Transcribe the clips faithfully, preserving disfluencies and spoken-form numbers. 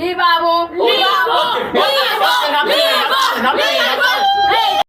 Li pa bon. Li bon, li bon, li bon, li bon. Hey.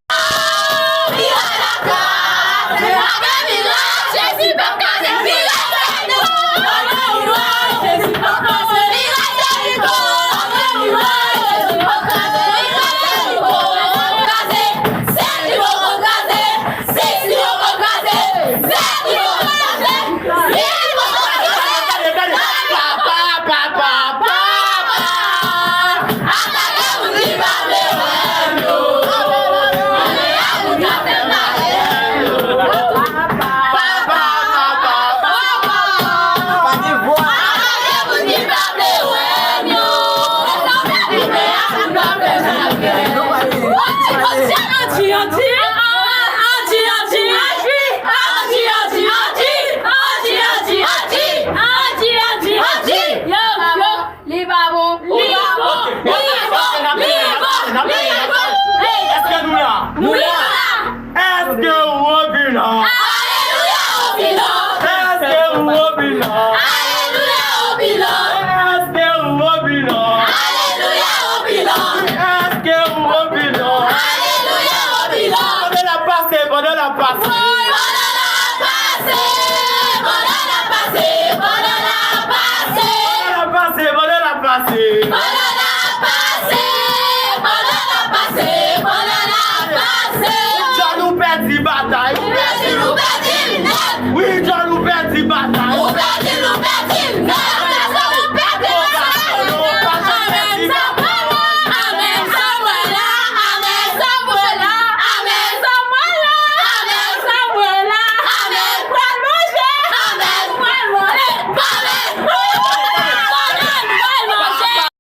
Li pa bon. Li bon, li bon, li bon, li bon. Hey. Èske nou la? Nou la. Èske ou anvi la? Alelouya, anvi la. Èske ou anvi la? Alelouya, anvi la. Èske ou anvi la? Alelouya, anvi la. Èske ou anvi la? Alelouya, anvi la. Pandan l ap pase, pandan l ap pase. Pandan l ap pase, pandan l ap pase, pandan l ap pase. Pandan l ap pase, pandan l ap pase.